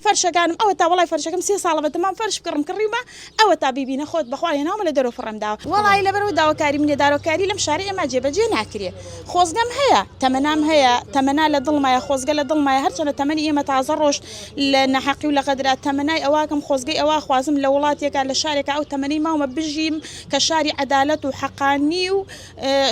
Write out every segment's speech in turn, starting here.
فەرشەکانم ئەوەتا وەڵای فەرشەکەم سێ ساڵە بەتەمام فەرش بکڕم کڕیومە ئەوەتا بیبینە خۆت بەخوا هێناومە لە دەرەوە فڕێم داوە. وەڵایی لەبەرئەوە داواکاریم نیە داواکاری لەم شارەی ئێمە جێبەجێ ناکرێ خۆزگەم هەیە تەمەنام هەیە تەمەنا لە دڵمایە خۆزگە لە دڵمایە هەرچەندە تەمەنی ئێمە تازە ڕۆشت لە ناحەقی و لە غەدرا تەمەنای ئەواکەم خۆزگەی ئەوە ئەخوازم لە وڵاتێکا لە شارێکا ئەو تەمەنەی ماومە بژیم کە شاری عەدالەت و حەقانی و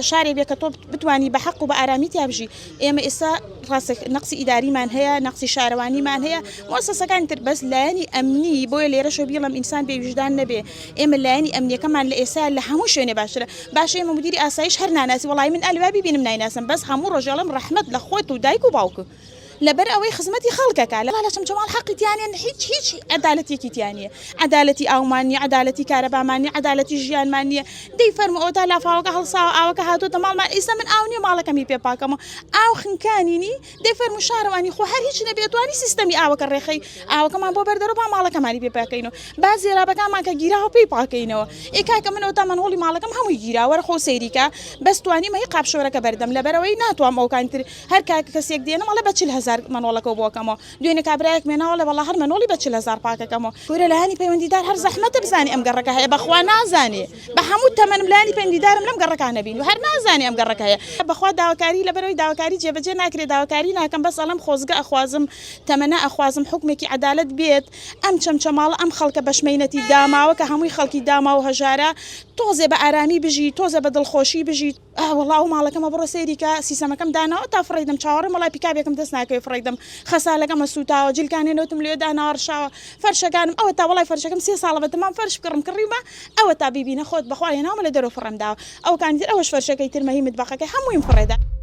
شارێک بێ کە تۆ بتوانی بە حەق و بە ئارامی تیا بژی ئێمە ئێستا ڕاستە نەقسی ئیداریمان هەیە نەقسی شارەوانیمان هەیە موسسەکانی تر بەس لایەنی ئەمنی بۆیە لێرەشەوە بیڵێم ئینسان بێ ویژدان نەبێ ئێمە لایەنی ئەمنیەکەمان لە ئێستا لە هەموو شوێنێ باشترە باشە ئێمە مدیری ئاسایش هەر ناناسی وەڵی من ئەلوا بیبینم نایناسم بەس هەموو ڕۆژێ ئەڵێم ڕەحمەت لە خۆت و دایک و باوک لەبەر ئەوەی خزمەتی خەڵکەکە لە لە چەمچەماڵ حەقی تیانە هیچ هیچ عەدالەتێکی تیا نییە عەدالەتی ئاومان نییە عەدالەتی کارەبامان نییە عەدالەتی ژیانمان نییە دەی فەرموو ئەوەتا لافاوەکە هەڵساوە ئاوەکە هاتۆتە ماڵمان ئیستا من ئاو نییە ماڵەکەمی پێ پاکەمەوە ئاو خنکانی نی دەی فەرموو شارەوانی خۆ هەر هیچ نەبێ توانی سیستەمی ئاوەکە ڕێخەی ئاوەکەمان بۆ بەردەرەوە با ماڵەکەمانی پێ پاکەینەوە با زێرابەکانمان کە گیراوە پێی پاکەینەوە ئێ کاکە من ئەوەتا مەنهۆڵی ماڵەکەم هەمووی گیرا وەرە خۆ سەیریکە بەس توانیم هەی قاپشۆرەکە بەردەم لەبەرئەوەی ناتوام ئەوکانی تر هەر کاکە کەسێک دێنم ئەڵێ بە 40 هەزار مەنۆڵەکەو بۆ ئەکەمەوە دوێنێ کابرایەک مێناوە ئەڵێ وەڵا هەر مەنۆڵی بە 40 هەزار پاکەکەمەوە کورە لایەنی پەیوەندیدار هەر زەحمەتە بزانێ ئەم گەڕەکە هەیە بەخوا نازانێ بە هەموو تەمەنم لایەنی پەیوەندیدارم لەم گەڕەکە نەبینیوە هەر نازانێ ئەم گەڕەکە هەیە بەخوا داواکاری لەبەرئەوەی داواکاری جێبەجێ ناکرێ داواکاری ناکەم بەس ئەڵێم خۆزگە ئەخوازم تەمەنا ئەخوازم حوکمێکی عەدالەت بێت ئەم چەمچەماڵە ئەم خەڵکە بەشمەینەتی داماوە کە هەمووی خەڵکی داماو و هەژارە تۆزێ بە ئارامی بژی تۆزێ بە دڵخۆشی بژی. ئاه وەڵا ئەو ماڵەکەمە بڕۆ سەیری کە سیسەمەکەم داناوە تا فڕێی دەم چاوەڕێم وەڵای پیکابێکم دەست ناکەوێ فڕێی دەم خەسالەکەمە سوتاوە جلکانێ نەوتم لێ داناوە ڕشاوە فەرشەکانم ئەوەتا وەڵای فەرشەکەم سێ ساڵە بەتەمام فەرش بکڕم کڕیومە ئەوەتا بیبینە خۆت بەخوا هێناومە لە دەرەوە فڕێم داوە ئەوکانی تر ئەوەش فەرشەکەی ترمە هی متبەخەکەی هەموویم فڕێدا.